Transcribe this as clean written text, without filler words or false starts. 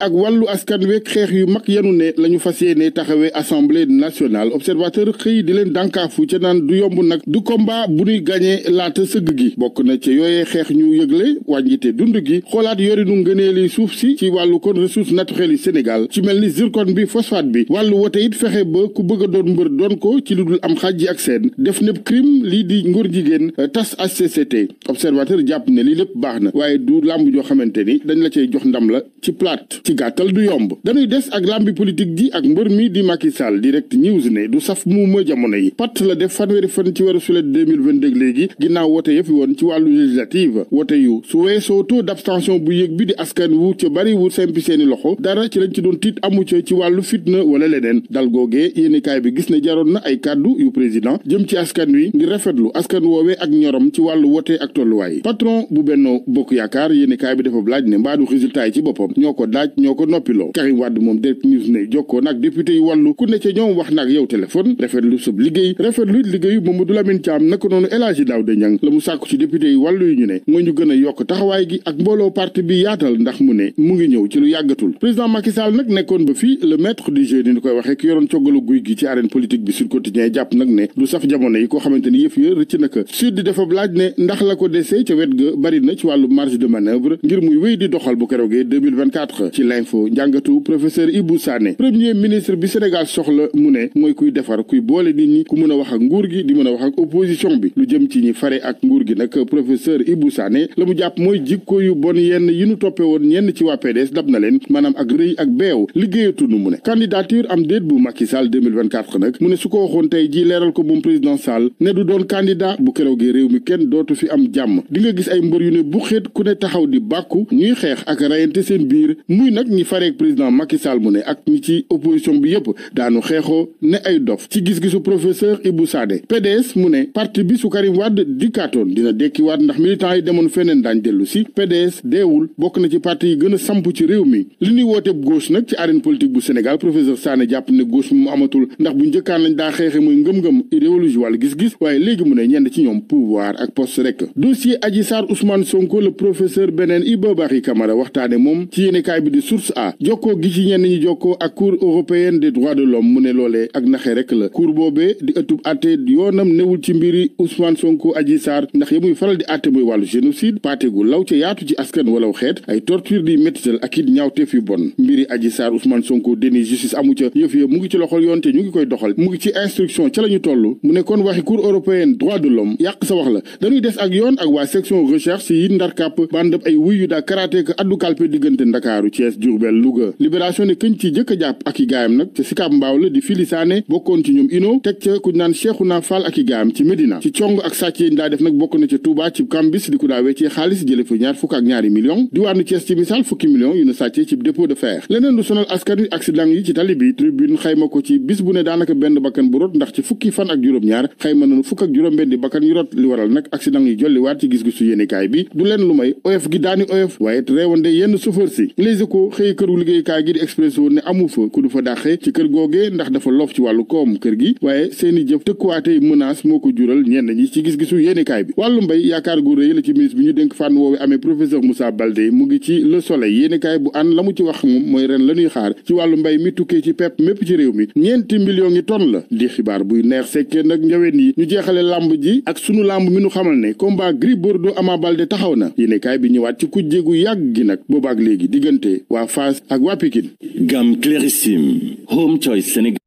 ak wàllu askan week xeex yu mag yanu ne la ñu fas yéene taxawee assemblée nationale observateur xëy di leen dànkaafu ca naan du yomb nag du combat bu ñuy gañee laata sëgg gi bokk na ca yooyee xeex ñu yëgle wàññite dund gi xoolaat yorinu ngëneeli suuf si ci wàllu kon ressources naturelles yi Sénégal ci mel ni zircon bi phosphate bi wàllu wote it fexe ba ku bëgg a doon mbër doon ko ci lu dul am xàjji ak seen def népp crime lii di ngóor jigéen tas HCCT observateur jàpp ne lii lépp baax na waaye du làmb joo xamante ni dañ la cay jox ndam la ci plate ci gàttal du yomb dañuy des ak làmbi politique ji ak mbër mi di Macky Sall direct news ne du saf muuma jamono yi pat la def fanweeri fan ci weeru sulet 2022 léegi ginnaaw wote yëfi woon ci wàllu législative wote yu su weesoo taux d'abstention bu yëg bi di askan wu ca bari wu sempi seeni loxo dara ci lañ ci doon tiit amu ca ci wàllu fitna wala leneen dal googee yéenekaay bi gis ne jaroon na ay kàddu yu président jëm ci askan wi ngir rafetlu askan woowee ak ñorom ci wàllu wote ak tolluwaay patron bu Benno Bokk Yaakaar yéenekaay bi dafa laaj ne mbaadu résultat yi ci boppam ñoo ko daaj ñoo ko noppiloo Karim Wade moom direct news ne jokkoo nag député yi wàllu ku ne ca ñoom wax nag yow téléphone rafetlu sab liggéey rafetlu liggéeyu Mamadou Lamine Thiam naka noonu El Hadji Daouda Niang la mu sàkku ci député yi wàllu yu ñu ne mooy ñu gën a yokk taxawaay gi ak mbooloo parti bi yaatal ndax mu ne mu ngi ñëw ci lu yàggatul président Macky Sall nag nekkoon ba fii le maître du jeu ni koy waxee ki yoroon coggalu guy gi ci arène politique bi Sud Quotidien jàpp nag ne du saf jamono yi koo xamante ni yëf ya rëcc naka sud di dafa laaj ne ndax la ko desee ca wet ga bari na ci wàllu marge de manœuvre ngir muy wéy di doxal bu keroogee 2024 ci l'info njàngatu professeur Ibou Sané premier ministre bi Sénégal soxla mu ne mooy kuy defar kuy boole nit ñi ku mën a wax ak nguur gi di mën a wax ak opposition bi lu jëm ci ñi fare ak nguur gi nag professeur Ibou Sané la mu jàpp mooy jikko yu bon yenn yi nu toppe woon ñenn ci waa PDS dab na leen maanaam ak rëy ak beew liggéeyatunu mu ne candidature am déet bu Macky Sall 2024 nag mu ne su ko waxoon tey ji leeral ko moom président Sall ne du doon candidat bu keroogee réew mi kenn dootu fi am jàmm di nga gis ay mbër yu ne bu xeet ku ne taxaw di bàkku ñuy xeex ak rayante seen biir muy nag ñi fareek président Macky Sall mu ne ak ñi ci opposition bi yépp daanu xeexoo ne ay dof ci gis-gisu professeur Ibou Sané PDS mu ne parti bi su Karim Wade dikkaatoon dina dekkiwaat ndax militant yi demoon feneen daañ dellu si PDS deewul bokk na ci parti yi gën a samp ci réew mi li ñuy woote gauche nag ci arène politique bu Sénégal professeur Sané jàpp ne gauche mu amatul ndax bu njëkkaan lañ daa xeexe muy ngëm-ngëm idéologie wala gis-gis waaye léegi mu ne ñenn ci ñoom pouvoir ak poste rek dossier Adji Sarr Ousmane Sonko le professeur beneen Iba Barry Camara waxtaane moom ci yéenekaay bi di Source A jokkoo gi ci ñenn ñi jokkoo ak cour européenne des droits de l'homme mu ne loolee ak naxe rek la cour boobee di ëttub àtte yoonam newul ci mbiri Ousmane Sonko Adji Sarr ndax ya muy faral di àtte muy wàllu génocide paategu law ca yaatu ci askan walaw xeet ay torture di métital ak it ñaawteef yu bon mbiri Adji Sarr Ousmane Sonko déni justice amu ca yëf ya mu ngi ci loxol yoon te ñu ngi koy doxal mu ngi ci instruction ca la ñu toll mu ne kon waxi cour européenne droits de l'homme yàq sa wax la dañuy des ak yoon ak waa section recherche yi ndarkàpp bandëb ay wuy yu daa karaté ka addu kalpe diggante Ndakaaru Thiès Diourbel Louga libération ne këñ ci jëkk a jàpp ak i gaayam nag ca Sicap Mbao la di Fili Sané bokkoon ci ñoom ino teg ca ku naan Cheikhouna Fall ak i gaayam ci Médina ci cong ak sàcc yi daa def nag bokk na ca Touba ci kambis di ku daa weccee xaalis jële fa ñaar fukk ak ñaari millions diwaanu Thiès ci misaal fukki millions yu na sàccee ci dépôt de fer leneen lu sonal askan wi accident yi ci tali bi tribune xayma ko ci bis bu ne daanaka benn bakkan bu rot ndax ci fukki fan ak juróom-ñaar xayma nañu fukk ak juróom-benn di bakkan yu rot li waral nag accident yi jolliwaat ci gis-gisu yéenekaay bi du leen lu may oyof gi daani oyof waaye reewande yenn chauffeur si Les Échos xëy këru liggéeykaay gi di Expresso ne amu fa ku du fa dàqee ci kër googee ndax dafa loof ci wàllu koom kër gi waaye seeni jëf tëkkuwaatey menace moo ko jural ñenn ñi ci gis-gisu yéenekaay bi wàllu mbay yaakaar gu rëy la ci ministre bi ñu dénk fànn woowe amee professeur Moussa Baldé mu ngi ci Le Soleil yéenekaay bu ànd la mu ci wax moom mooy ren la ñuy xaar ci wàllu mbay mi tukkee ci pepp mépp ci réew mi 4 millions yi tonnes la di xibaar buy neex sekkee nag njaween yi ñu jeexale làmb ji ak sunu làmb mi nu xamal ne combat Gris Bordeaux Ama Baldé taxaw na yéenekaay bi ñëwaat ci kujjeegu yàgg gi nag boobaak léegi diggante waa Fass ak waa Pikine. Gamme Clarissime Home Choice Sénégal.